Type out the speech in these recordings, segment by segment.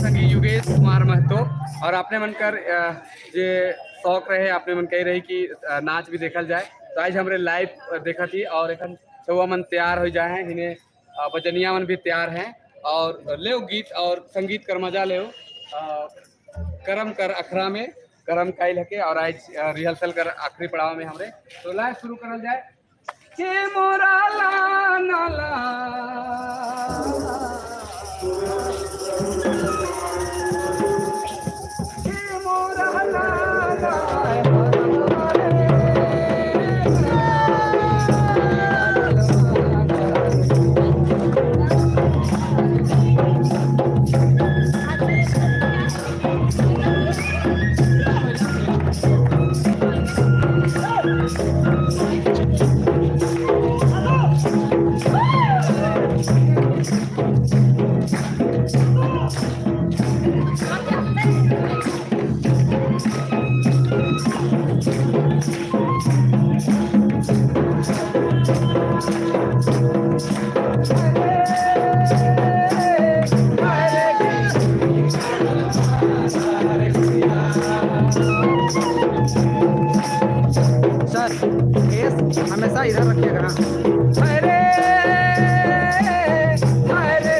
संगी युगेश कुमार महतो और अपने मन कर जे शौक रहे, अपने मन कही रही कि नाच भी देखल जाए, तो आज हमरे लाइव देखा थी और एखन छुआ मन तैयार हो जाए हैं, इन्हें बजनिया मन भी तैयार हैं और ले गीत और संगीत कर मजा ले। करम कर अखरा में करम काइल हके और आज रिहर्सल कर आखिरी पड़ाव में हमरे तो लाइव शुरू करल जाए। के मोरा ला नाला के मोरा ला ला। सर, फेस हमेशा इधर रखिएगा। अरे अरे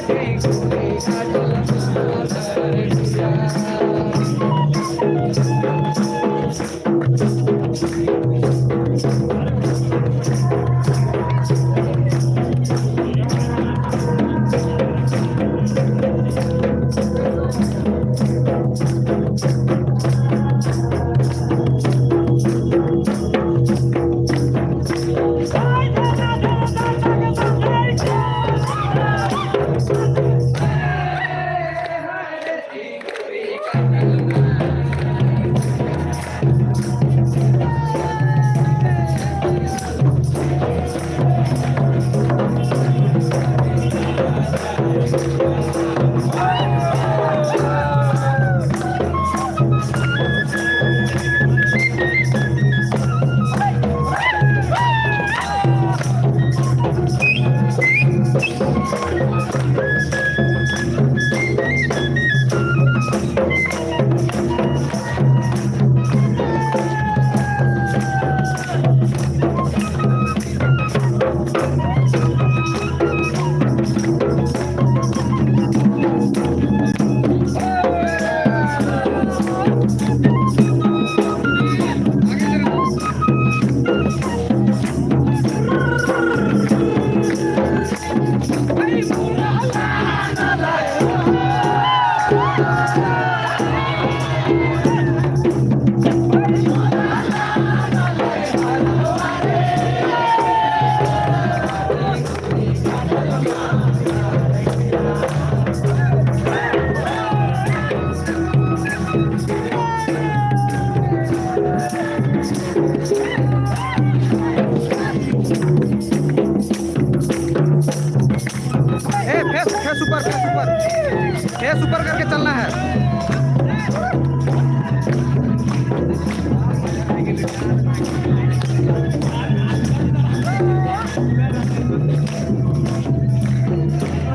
ए फेस फेस ऊपर, फेस ऊपर, फेस ऊपर करके चलना है।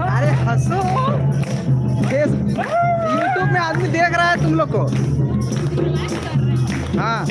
अरे हंसो, फेस यूट्यूब में आदमी देख रहा है तुम लोग को। हाँ,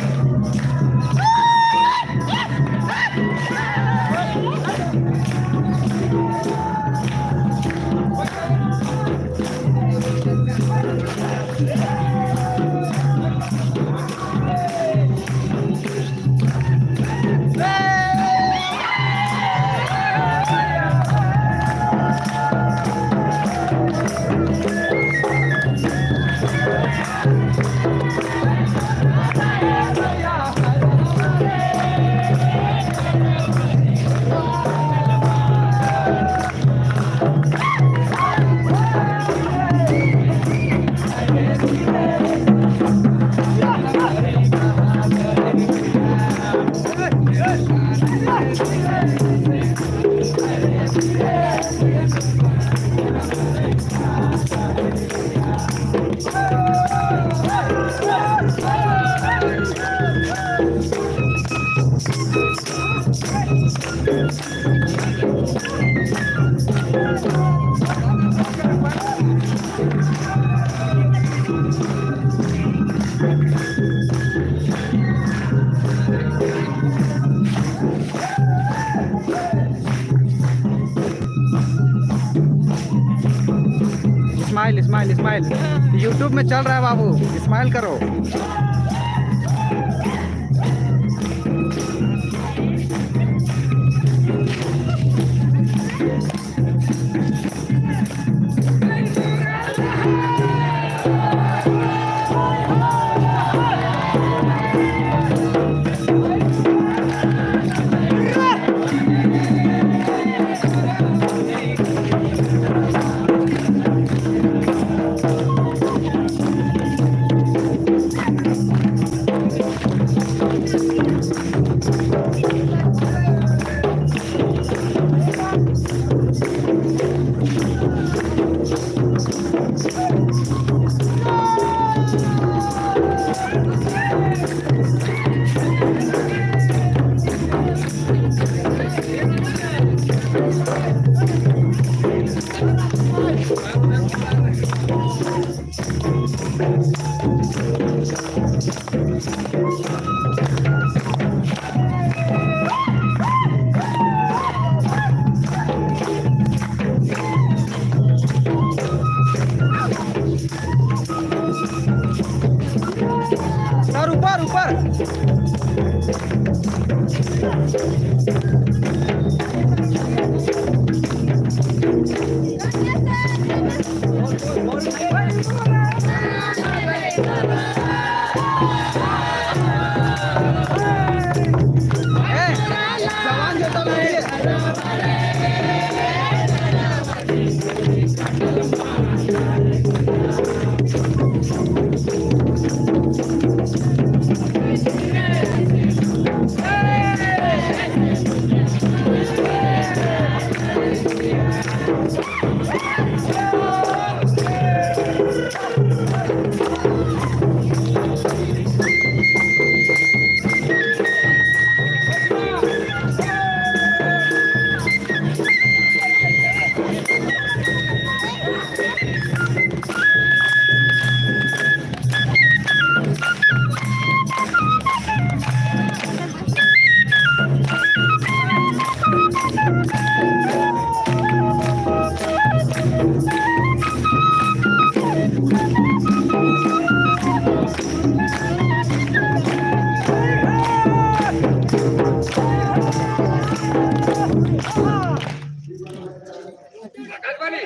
स्माइल यूट्यूब में चल रहा है बाबू, स्माइल करो। सर ऊपर ऊपर। ए, जवान जोता नहीं। आकाशवाणी।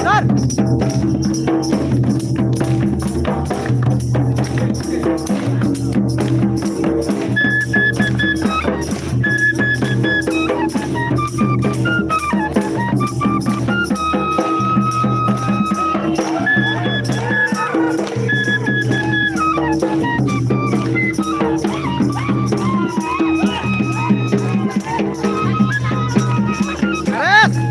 सर अरे।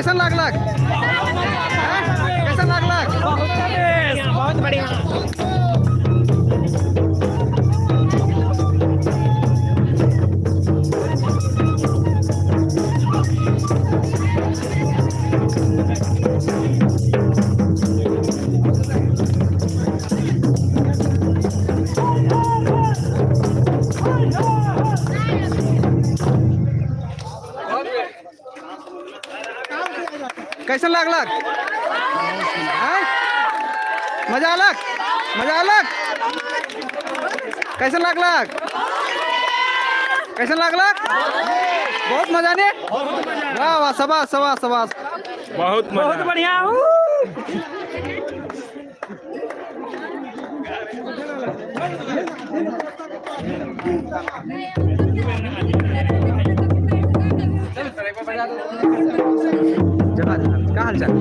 कैसन लागलक? कैसन लागलक? बहुत बढ़िया। कैसन लागलक? मजा आलक? मजा आलक? कैसन लागलक? कैसन लागलक? बहुत मजा ने? वाह वाह, शाबाश शाबाश शाबाश। बहुत बहुत बढ़िया। जरा जरा का हाल चाल?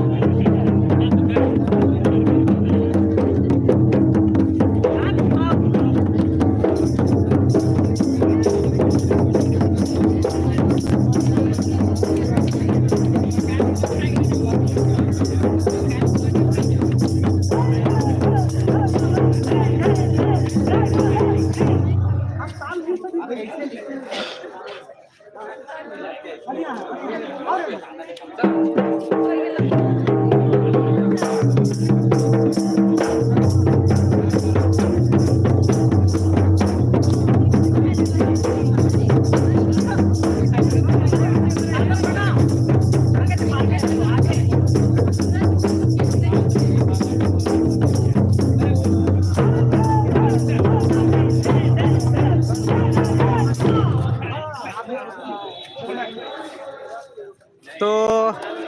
तो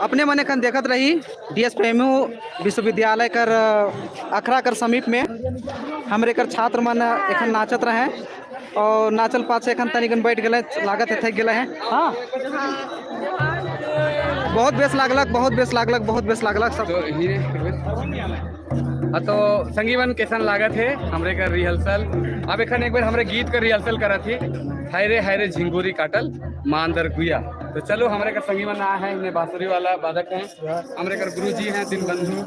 अपने मने खन देखत रही डीएसपीएमयू विश्वविद्यालय कर अखरा कर समीप में हमरे कर छात्र मन एखन नाचत रहे और नाचल पाछे एखन तनिकन बैठ गए, लागत है थक गए हैं। हाँ, बहुत बेस लागलक, बहुत बेस लागलक, बहुत बेस लागलक सब। तो हीरे हाँ, तो संगीवन कैसन लागत है हमरे का रिहर्सल? अब एखन एक बार हमरे गीत का रिहर्सल करा थी, हाय रे झिंगुरी काटल मांदर गुया। तो चलो हमरे का संगीवन आया है, इन्हें बांसुरी वाला वादक हैं, हमरे का गुरु जी हैं दीनबंधु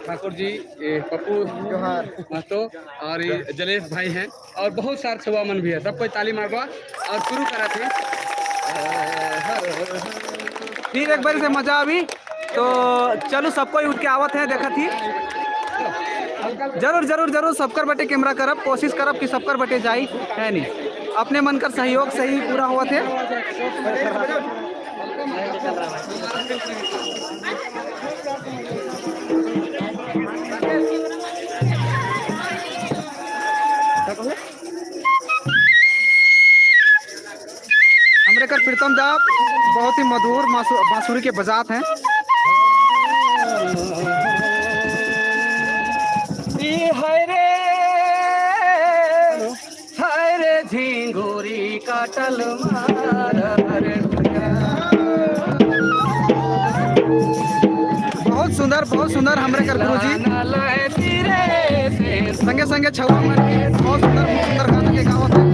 ठाकुर जी, पप्पू महतो और ये जलेश भाई हैं और बहुत सारे छुआ मन भी है। सब कोई ताली मारवा और शुरू करा थी। फिर एक बार से मजा अभी तो चलो सबको उठ के आवत है देखा थी। जरूर जरूर जरूर सबकर बटे कैमरा करब, कोशिश करब कि सबकर बटे जाई है नहीं, अपने मन कर सहयोग से ही पूरा हुआ थे। हमरे कर प्रीतम दा बहुत ही मधुर बांसुरी के बजात हैं। हाय रे झिंगुरी काटल मार। बहुत सुंदर, बहुत सुंदर हमरे कर गुरुजी संगे संगे छुआ मन बहुत सुंदर सुंदर गाना के गावत हैं।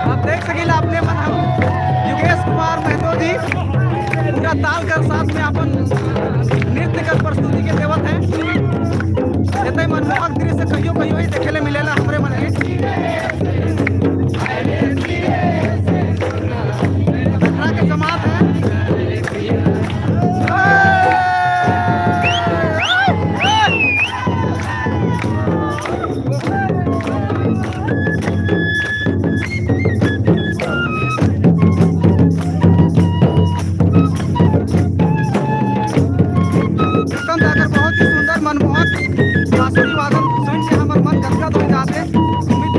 आप देख सकीला अपने मन हम योगेश कुमार महतो जी पूरा ताल कर साथ में अपन नृत्य कर प्रस्तुति के देवत हैं। इतने मनमोहक दृश्य कहियो कहियो ही देखे ले मिलेला हमरे मन के। अखड़ा के जमात है। बहुत ही सुंदर मनमोहक बांसुरी वादन सुन के हमार मन गदगद हो जाते। उम्मीद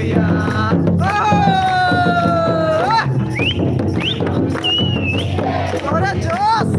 भैया। अरे जोश।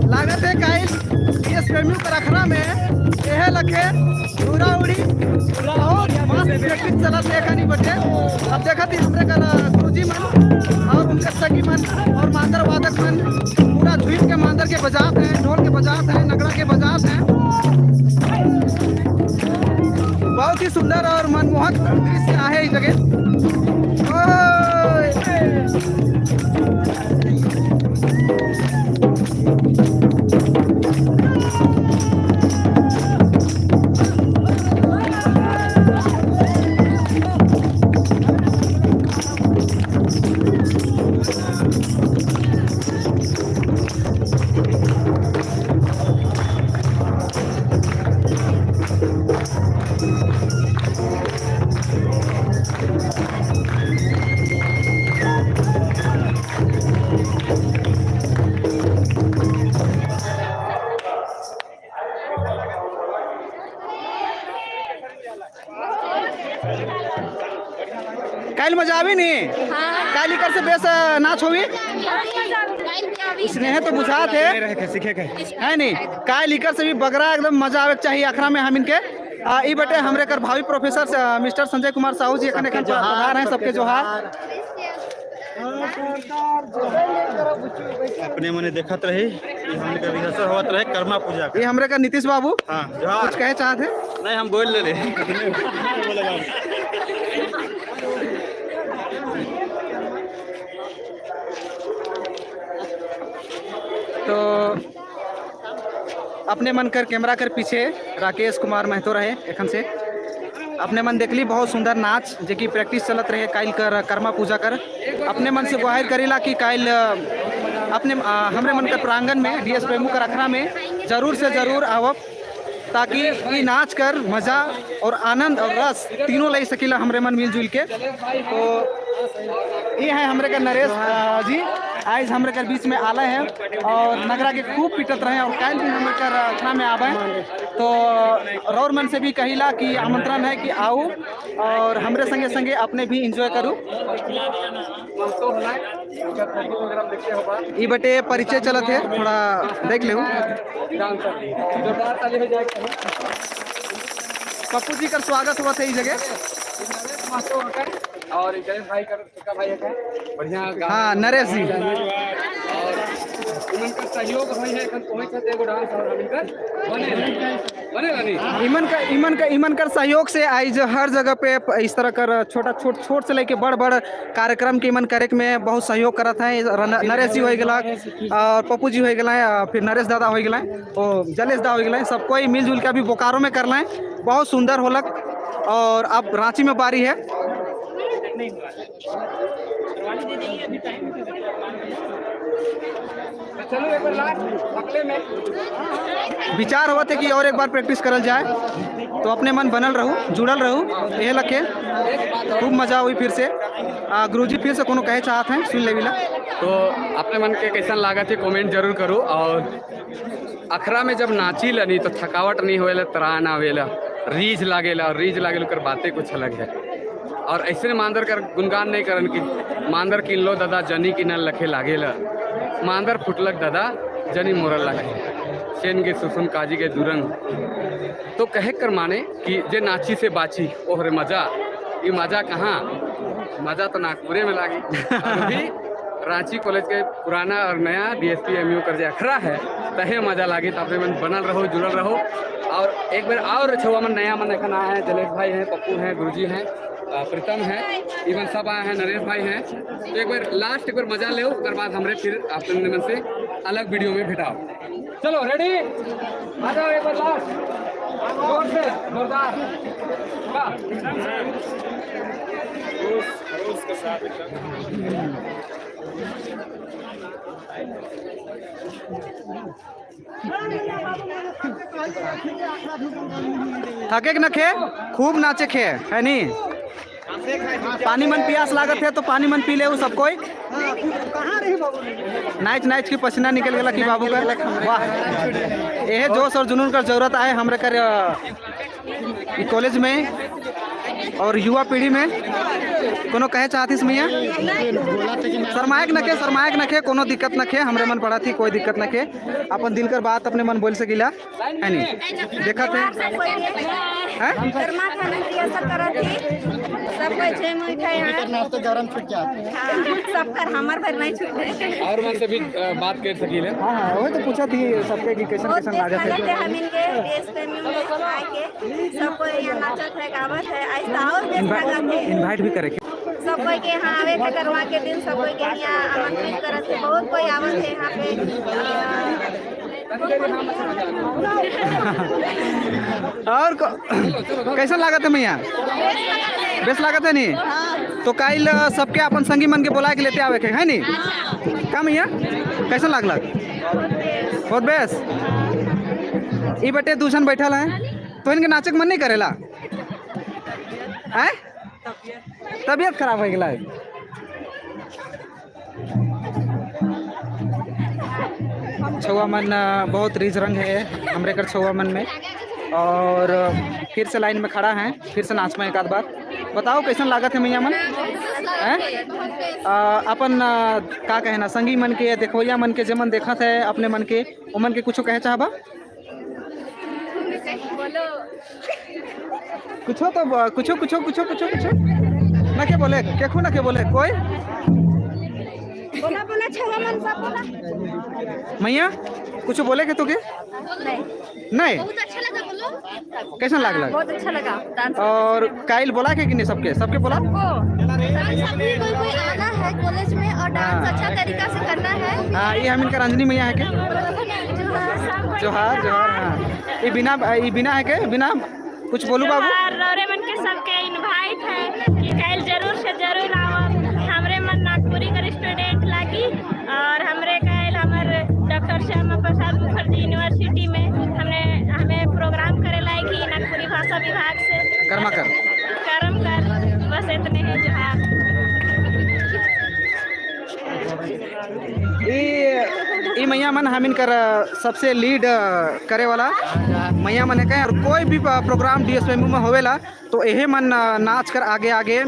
लागत है काइल एस प्रेमियों कर अखड़ा में यह लखे उड़ा उड़ी बहुत मस्त प्रैक्टिस चलत है कनी बटे। अब देखत ही हमरे कर गुरुजी मन और उनके सखी मन और मांदर वादक मन पूरा झुक के मांदर के बजात हैं, ढोल के बजात हैं, नगड़ा के बजात हैं। बहुत ही सुंदर और मनमोहक दृश्य है इस जगह। काल मजा आवी नहीं? हाँ। काल इकर से बेस नाच होवी? स्नेह तो बुझात है है नहीं? काल इकर से भी बगरा एकदम मजा आवे चाहिए अखरा में हम इनके। ई बटे हमरे कर भावी प्रोफेसर मिस्टर संजय कुमार साहू जी एखन एखन पधार हैं। सबके जोहार। अपने मने देखत रही हमने का रिहर्सल होत रहे कर्मा पूजा का। ये हमरे का नीतीश बाबू। हाँ, जोहार। कुछ कहे चाहते हैं? नहीं, हम बोल ले रहे। तो अपने मन कर कैमरा कर पीछे राकेश कुमार महतो रहे एखन से। अपने मन देखली बहुत सुंदर नाच जे की प्रैक्टिस चलत रहे काल कर कर्मा पूजा कर। अपने मन से गुहार करेला कि काल अपने हमरे मन कर प्रांगण में डी एस प्रेमू कर अखड़ा में जरूर से जरूर आवब, ताकि ये नाच कर मज़ा और आनंद और रस तीनों ले सकीला हमरे मन मिलजुल के। तो ये है हमरे का नरेश जी। आज हमरे कर बीच में आला है और नगरा के खूब पिटत रहे और काल भी हमरे कर अखड़ा में आवे। तो रौर मन से भी कहिला कि आमंत्रण है कि आओ और हमरे संगे संगे अपने भी इंजॉय करूँ। महतो होला उनका फोटो वगैरह देखते होबा। ई बटे परिचय चलत है, थोड़ा देख लेऊ। डांसर जोरदार ताली हो जाए। पप्पू जी का स्वागत हुआ था इस जगह। नरेश महतो होकर और गणेश भाई कर छोटा भाई है, बढ़िया हाँ नरेश जी। और उनका सहयोग होई है एखन कोई छत एगो डांस और हमकर बने बने रानी इमन कर सहयोग से आज हर जगह पे इस तरह कर छोटा छोट छोट से लेके बड़ बड़ कार्यक्रम के इमन करे में बहुत सहयोग करत है। नरेश जी हो गया और पप्पू जी हो गया, फिर नरेश दादा हो गया और जलेश दा हो गया, सब कोई मिलजुल के अभी बोकारो में कर लें, बहुत सुंदर होलक। और अब रांची में बारी है। चलो एक बार लास्ट अगले में विचार होते कि और एक बार प्रैक्टिस करल जाए, तो अपने मन बनल रहू, जुड़ल रहू, यह लखे खूब मजा हुई। फिर से गुरुजी फिर से कोनो कहे चाहते हैं, सुन लेविला। तो अपने मन के कैसन लागत है कमेंट जरूर करो। और अखरा में जब नाची लनी तो थकावट नहीं होएला, त्राण आवेला, रीझ लागेला और रीझ लागेला कर बातें कुछ अलग है। और ऐसे मांदर कर गुणगान नहीं करन कि मांदर किन लो दादा जनी किनल लखे लागेला, मांदर फुटलक दादा जनी मोरल लगे, सेन के सुसुम काजी के दुरंग। तो कहे कर माने कि जे नाची से बाची ओहरे मजा, ये मजा कहाँ, मजा तो नागपुरे में लागी। अभी रांची कॉलेज के पुराना और नया डीएसपी एमयू कर जे अखरा है तहे मजा लागी। तो अपने मन बनल रहो, जुड़ल रहो। और एक बार और छुआ मन नया मन एखन आए हैं, जलेश भाई हैं, पप्पू हैं, गुरुजी हैं, प्रीतम हैं, इवन सब आए हैं, नरेश भाई हैं। तो एक बार लास्ट एक बार मजा ले, उसके बाद हमरे फिर अपने मन से अलग वीडियो में भेटाओ। चलो रेडी, आ जाओ एक बार लास्ट जोर से जोरदार। थके न खे, खूब नाचे खे है नी। पानी मन प्यास लागत है तो पानी मन पी ले सब कोई। नाच नाच के पसीना निकल गया कि बाबू का। वाह, यह जोश और जुनून का जरूरत आए हमरे कर कॉलेज में और युवा पीढ़ी में। कोनो कहे चाहतीस मैया? शर्मायक नखे, शर्मायक नखे, कोनो दिक्कत नखे, हमरे मन पड़ा थी कोई दिक्कत नखे, अपन दिल कर बात अपने मन बोल सकीला है नी। देखत है हैं? और मन से भी बात कर सकीले। हाँ हाँ, वही तो पूछा थी सबके कि कैसन कैसन लागत है। हम इनके देश प्रेमी में आके सब कोई यहाँ नाचत है गावत है, ऐसा और बेस लागत है। इनवाइट भी करे सब कोई के यहाँ आवे के करवा के दिन सब कोई के यहाँ आमंत्रित करत है, बहुत कोई आवत है यहाँ पे। और कैसन लागत है मैया? बेस लागत है नी? तो काल सबके अपन संगी मन के बुला के लेते आवे के है नी? का मैया कैसन लागलक? बहुत बेस। ई बटे दूसरन बैठल है तो इनके नाचक मन नहीं करेला हैं? तबियत खराब हो गया है। छुआ मन बहुत रिच रंग है हमरे कर छुआ मन में। और फिर से लाइन में खड़ा है, फिर से नाच में एक आध बार। बताओ कैसन लागत है मैया मन हैं? अपन का कहना संगी मन के, देखोया मन के, जे मन देखत है अपने मन के, ओ मन के कुछ कहे चाहबा? कुछो तो कुछो कुछो कुछो कुछो कुछो ना के बोले, केखो ना के बोले कोई? बोला बोला छुआ मन सब बोला। मैया कुछ बोले के तो के? नहीं। नहीं। बहुत अच्छा लगा, बोलो। कैसा लागला? बहुत अच्छा लगा डांस। और काइल बोला के कि नहीं? सबके सबके बोला? सभी कोई कोई आना है कॉलेज में और डांस अच्छा तरीका से करना है। हाँ, ये हम इनका रंजनी मैया है के? जोहार जोहार। हाँ, ये बिना है के? बिना कुछ बोलू बाबू? रौरे मन के सबके इनवाइट है कि काइल जरूर से जरूर आओ। हमरे मन नागपुरी कर स्टूडेंट लागी और हमरे काइल हमर डॉक्टर श्यामा प्रसाद मुखर्जी यूनिवर्सिटी में हमने हमें प्रोग्राम करे लायक ही नागपुरी भाषा विभाग से। कर्मा कर। कर्म कर, बस इतने ही। जोहार। मैया मन हमिन कर सबसे लीड करे वाला मैया मन है के। और कोई भी प्रोग्राम डीएसपीएमयू में होवेला तो यही मन नाच कर आगे आगे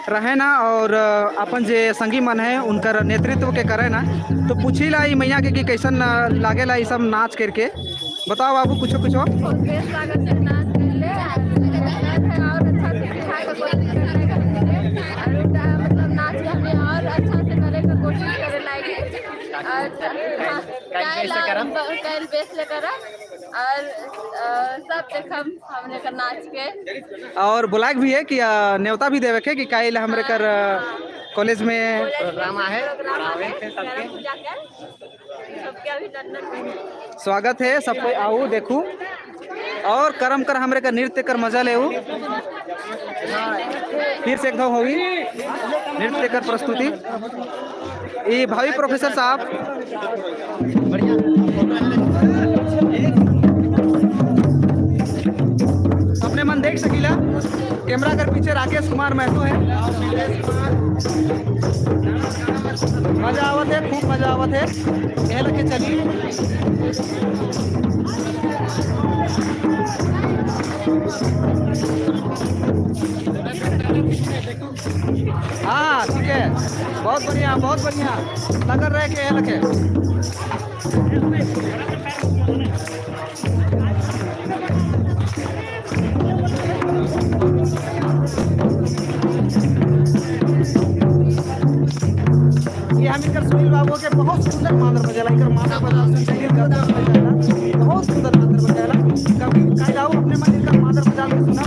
रहे ना और अपन जे संगी मन है उनकर नेतृत्व के करे ना। तो पूछी ला ई मैया के कि कैसन लागेला ई सब नाच करके। बताओ बाबू कुछो कुछो। बहुत बेस लागत है नाच करले और अच्छा से सिखाए का कोशिश करने का और मतलब नाच के हमें और अच्छा से करे का कोशिश करे लागी और कल बेस ले करम और सब देखम हमने का नाच के। और बुलाक भी है कि न्योता भी देवे के कि काइल हमरे कर कॉलेज में प्रोग्राम है पूजा कर सबके अभिनंदन। स्वागत है सबको, आओ देखू और करम कर हमरे का नृत्य कर मजा ले। फिर से एक होगी नृत्य कर प्रस्तुति। ये भावी प्रोफेसर साहब अपने मन देख सकीला, कैमरा कर पीछे राकेश कुमार महतो है। मजा आवत है, खूब मजा आवत है। यह लगे चली हाँ ठीक है, बहुत बढ़िया बहुत बढ़िया लगन रहे के लगे। ये हम इनकर सुनील बाबू के बहुत सुंदर मादर बजेला, इनकर मादर बजा सुन के दिल गदगद हो जाला। बहुत सुंदर मादर बजेला। कभी काहे जाओ अपने मन इनकर मादर बजा के सुना।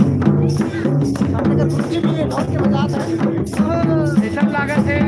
हमने कर गुरुजी भी ये ढोल के बजात है। ऐसा लागत है